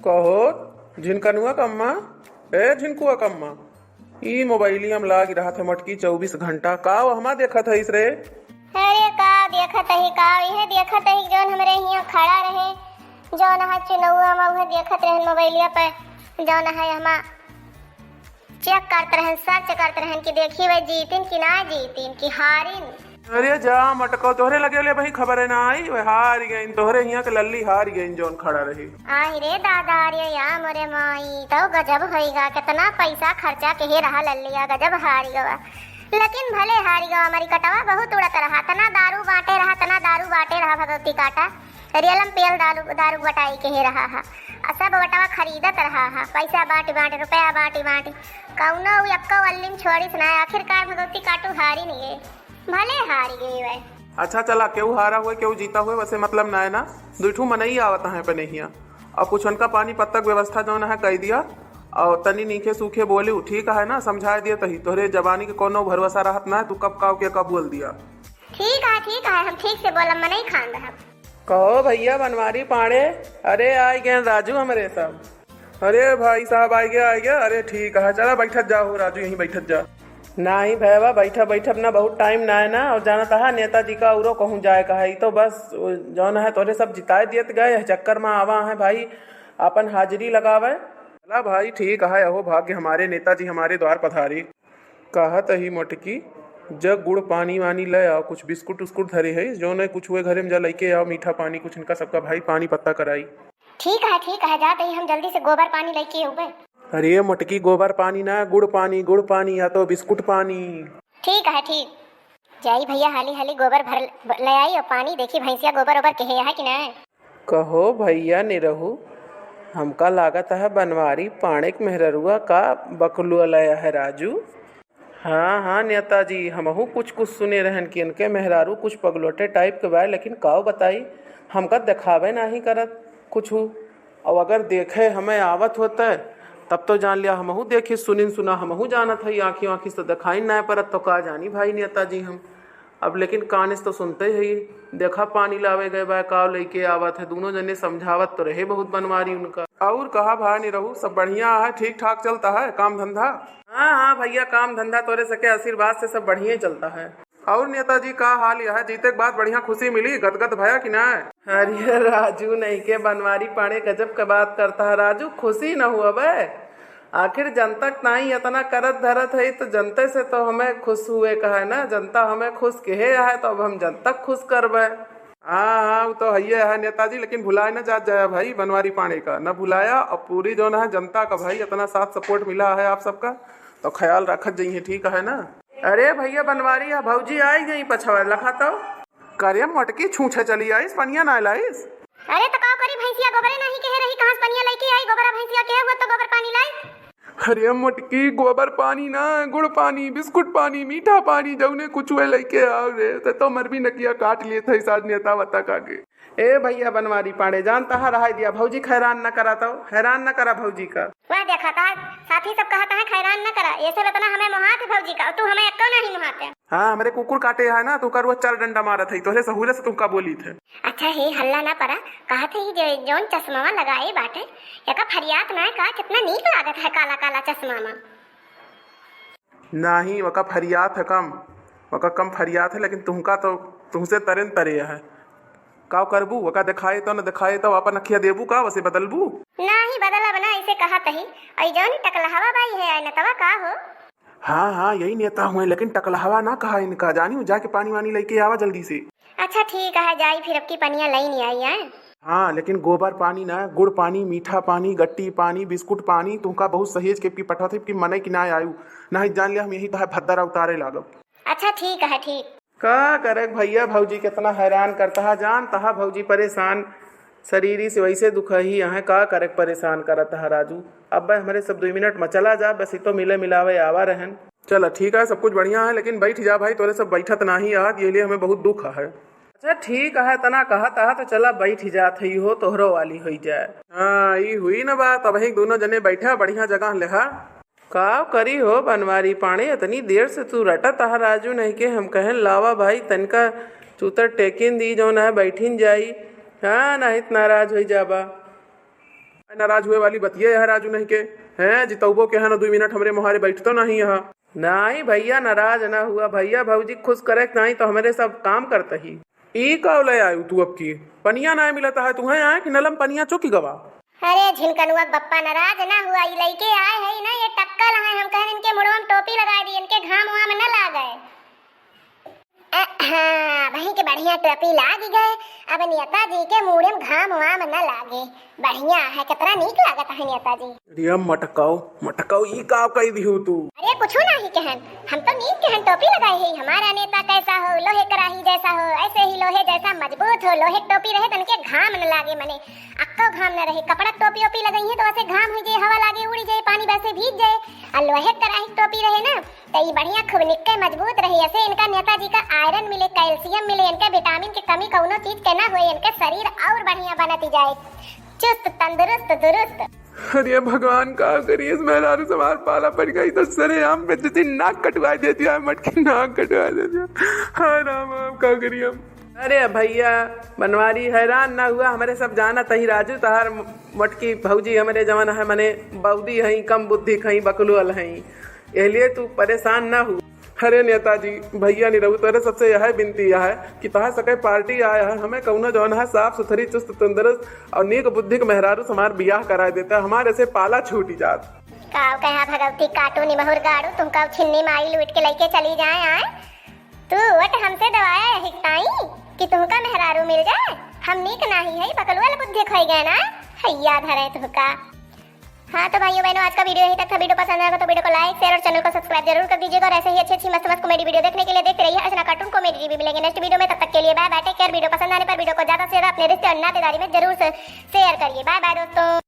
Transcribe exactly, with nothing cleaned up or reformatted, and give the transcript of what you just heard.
कहो, झिनकनुआ कम्मा, ए झिनकुआ कम्मा, ई मोबाइलिया में लाग रहत है मोटकी चउबीस घंटा, का वहमा देखत हइस रे? अरे का देखत ही, का इहे देखत ही जौन हमरे हियाँ खड़ा रहे, जौन है चुनौआ में उहे देखत रहन मोबाइलिया पे, जौन है हमा check करत रहन, search करत रहन कि देखी वह जीतिन कि ना जीतिन कि हारिन। अरे जा मटको, तोहरे लगे ले वही खबर है ना आई, वह हार गइन, तोहरे हियाँ के लल्ली हार गइन जौन खड़ा रही। आई रे दादा, अरे या मोरे माई, तो गजब होइगा, कितना पैसा खर्चा केहे रहा लल्लिया, गजब हार गवा। लेकिन भले हार गवा, मरी कटवा बहुत उड़त रहा, तना दारू बांटे रहा, तना दारू बांटे रहा भगवती काटा। रियलम पियल दारू, दारू बटाई केहे रहा हा। आ सब बटवा खरीदत रहा हा। पैसा बांटी बांटी, रुपया बांटी बांटी। कौनो उ एक्को अल्लिम छोड़िस ना। आखिरकार भगवती काटू हारिन गए। भले हारि गए वै। अच्छा चला, केहू हारा हुए, केहू जीता हुए, वैसे मतलब ना है ना। दुई ठू मनई आवत हैं अपने हियाँ। अब कुछ उनका पानी पत्ता के व्यवस्था जौन है कई दिया। और तनी नीखे सूखे बोली, ठीक है ना, समझाए दिया तही। तोहरे जबानी के कौनो भरोसा रहत ना है, तू कब काव के कब बोल दिया। ठीक है, ठीक है, हम ठीक से बोलब, मनई खान रहब। कहो भइया बनवारी पाड़े, अरे आइ गए राजू हमरे सब। अरे भाई साहब, आइ गया, आइ गया। अरे ठीक है, चला बैठत जा हो राजू, यहीं बैठत जा। नाहीं भैया, बैठब, बैठब ना, बहुत time ना है ना। और जानत हा नेताजी का औरो कहूँ जाए का है, ई तो बस जौन है तोरे सब जिताए दियत गए, यह चक्कर में आवा है भाई, अपन हाजिरी लगावे। चला भाई ठीक है, अहो भाग्य हमारे, नेताजी हमारे द्वार पधारे। कहत ही मोटकी, जग गुड़ पानी वानी ले आओ, कुछ बिस्कुट उस्कुट धरे है, जौन है कुछ हुए घरे में जा लइके आओ, मीठा पानी कुछ इनका सबका भाई पानी पत्ता कराई। ठीक है, ठीक है, जात ही हम जल्दी से गोबर पानी लइके अउबे। अरे मोटकी, गोबर पानी ना, गुड़ पानी, गुड़ पानी या तो बिस्कुट पानी। ठीक है, ठीक। जाई भइया, हाली हाली गोबर भर ल-, ले आई और पानी देखी भैंसिया गोबर ओबर केहे है कि ना। कहो भइया निरहू, हमका लागत है बनवारी पाड़े के मेहररुआ का बकलुआ लया है राजू। हाँ, हाँ नेताजी, हमहू कुछ कुछ सुने रहन कि इनके मेहरारू कुछ पगलोटे type के बा, लेकिन काव बताई, हमका देखावे नाहीं करत कुछू। और अगर देखे हमें आवत होते, तब तो जान लिया हमहू देखी सुनिन सुना, हमहू जानत हई, आँखी आँखी से देखाइन नाहीं परत, तो का जानी भाई नेताजी हम। अब लेकिन कान से तो सुनते ही, देखा पानी लावे गए बा, काव लइके आवत है, दूनों जने समझावत तो रहे बहुत बनवारी उनका। और कहा भाई निरहू, सब बढ़िया है, ठीक ठाक चलता है काम धंधा? हाँ, हाँ भइया, काम धंधा तोरे सके आशीर्वाद से सब बढ़िया चलता है। और नेताजी का हाल यह है, जीते के बाद बढ़िया खुशी मिली, गदगद भया कि ना? अरे राजू, नहीं के बनवारी पाड़े गजब के बात करता है राजू, खुशी न हुआ बे। आखिर जनता के नाई इतना करत धरत है, तो जनते से तो हमें खुश हुए का है ना, जनता हमें खुश केहे है, तो अब हम जनता के खुश करबे। हाँ, हाँ, वो तो हइये है नेताजी, लेकिन भुलाए न जात जाया भाई बनवारी पाड़े का, न भुलाया। और पूरी जौन है जनता का भाई इतना साथ support मिला है आप सबका, तो ख्याल रखत जइहे, ठीक है ना? अरे भइया बनवारी, या भौजी आई गई पछवा, लखा तो। करे मोटकी, छूछे चली आइस, पनिया ना लाइस। अरे तो का करी, भैंसिया गोबरे नहीं केहे रही, कहाँ से पनिया लइके आई? गोबरा भैंसिया केहे हुआ तो गोबर पानी लाई। अरे मोटकी, गोबर पानी ना, गुड़ पानी, बिस्कुट पानी, मीठा पानी, जौने कुछ हुए लइके आओ रे, ते तो मर भी नकिया काट लिए थे साथ नेता वता का के। ए भइया बनवारी पाड़े, जान तहा रहाई दिया, भौजी क हैरान न करा तो, हैरान न करा भौजी का। वह देखा ता, साथी सब कहत हैं, "हैरान न करा, ये सब इतना हमें मोहात है भौजी का, और तू हमें एक्को नहीं मोहात है।" हाँ, हमरे कुकुर काटे है ना, तो ओकर रोज चार डंडा मारत है, तोहरे सहूरे से तुमका बोली थे। अच्छा हे, हल्ला ना परा, कहत है जे जौन चश्मा लगाए बाटे, एका फरियात ना का, कितना नीक लागत है काला काला चश्मा मा। नाही, वका फरियात है कम, वका कम फरियात है, लेकिन तुमका तो, तुमसे तरे न तरे है। का करबू? वका देखाए तो न देखाए तो अपन अखिया देबू का, वसे बदलबू? नाही बदलब ना, ऐसे कहत ही। और जौन टकलहवा बाई है, आय नतवा का हो? हाँ, हाँ, यही नेता हुए, लेकिन टकलहवा ना कहा इनका, जानी जाके पानी वानी लेके आवा जल्दी से। अच्छा ठीक है, जाई फिर अब की पनिया लई नहीं आई है। हाँ, लेकिन गोबर पानी ना, गुड़ पानी, मीठा पानी, गट्टी पानी, बिस्कुट पानी, तुमका बहुत सहेज के पी पठा थे कि मने कि ना आयु, नहीं जान लिया हम यही तहा भद्दरा उतारे लागब। अच्छा ठीक है, ठीक। का करे भैया, भौजी कितना हैरान करता है, जान तहा भौजी परेशान शरीरी से वैसे दुख ही है, का करे परेशान करत है राजू। अब बे हमरे सब दुई मिनट में चला जा, बस इतो मिले मिलावे आवा रहन। चला ठीक है, सब कुछ बढ़िया है, लेकिन बैठ जा भाई, तोरे सब बैठत नाही आत, ये लिए हमें बहुत दुख है। अच्छा ठीक है, तना कहत है तो चला बैठ जात है, हो तोहरो वाली होई जाए। हाँ, ई हुई ना बात, अब ही दोनों जने बैठा बढ़िया जगह लेहा। का करी हो बनवारी पाड़े, इतनी देर से तू रटत आह राजू नहीं के, हम कहन लावा भाई तनका चूतर टेकिन दी जौन है बैठिन जाई, हाँ नहीं त नाराज होई जाबा। नाराज हुए वाली बतिया यह राजू नहीं के, हैं, जितौबो के है ना, दुई मिनट हमरे मुहारे बैठतो नहीं यहाँ। नहीं भैया, नाराज ना हुआ भैया, भौजी खुश करे के नहीं तो हमरे सब काम करता ही। ई का ले आयु तू अब की? पनिया ना मिलता है तुहें आए कि नलम पनिया चुकी गवा? अरे झिनकनुआ के बप्पा, नाराज ना हुआ, ई लइके आए है ना, ये टक्कल है, हम कहन इनके मुड़वा में टोपी लगा दी, इनके घाम वाम न लागे। अ, हाँ, वहीं के बढ़िया टोपी लाग गए। अब नेताजी के मूड़े में घाम वाम न लागे। बढ़िया है, कितना नीक लागत है नेताजी। अरे मटकाओ, मटकाओ, ई का कह दिहू तू? अरे कुछो नहीं कहन, हम तो नीक कहन टोपी लगाए है। हमारा नेता कैसा हो, लोहे कराही जैसा हो, ऐसे ही लोहे जैसा मजबूत हो। लोहे के टोपी रहे तनके घाम न लागे, मने अक्को घाम न रहे। कपड़ा के टोपी ओपी लगाई है तो वैसे घाम हो जाए, हवा लागे उड़ जाए, पानी वैसे भीग जाए। और लोहे के कराही के टोपी रहे ना, तो ई बढ़िया खूब निक्के मजबूत रही। ऐसे इनका नेताजी का आयरन मिले, कैल्शियम मिले, इनके विटामिन के कमी कौनो चीज के ना होए, इनके शरीर और बढ़िया बनत जाए, चुस्त तंदुरुस्त दुरुस्त। अरे भगवान, का करी, इस मेहरारू से हमार पाला पड़ गई तो सरेआम बेइज्जती, नाक कटवा देती है, मटकी नाक कटवा देती है। हाँ राम, अब का करी हम? अरे भैया बनवारी, हैरान ना हुआ, हमरे सब जानत ही राजू, तहार मटकी भौजी हमरे जवन है, मने बौदी हई, कम बुद्धि खई, बकलोल हई, एहलिए तू परेशान ना हु। अरे नेताजी, भैया निरहू, तोरे सबसे यह विनती है कि तहार सके पार्टी आया है, हमें कौनो जौन है साफ सुथरी, चुस्त तंदुरुस्त और नीक बुद्धि के मेहरारू से हमार बियाह कराए देता, हमारे से पाला छूटी जात। काव कहा भगवती काटू निमहुर गाड़ू, तुमका छिन्नी माई लूट के लइके चली जाए आए। तू वट हमसे दवाया यही ताई कि तुमका मेहरारू मिल जाए, हम नीक नाही है, बकलुअल बुद्धि खोई गए ना, हैया धरे तुमका। हाँ तो भाइयों बहनों, आज का वीडियो यहीं तक था। वीडियो पसंद आएगा तो वीडियो को like, share और channel को subscribe जरूर कर दीजिएगा। और ऐसे ही अच्छी अच्छी मस्त मस्त comedy video देखने के लिए देखते रहिए अर्चना cartoon comedy TV। मिलेंगे next video में, तब तक के लिए bye bye, take care। वीडियो पसंद आने पर वीडियो को ज्यादा से ज्यादा अपने रिश्ते और नातेदारी में जरूर से share करिए। Bye bye दोस्तों।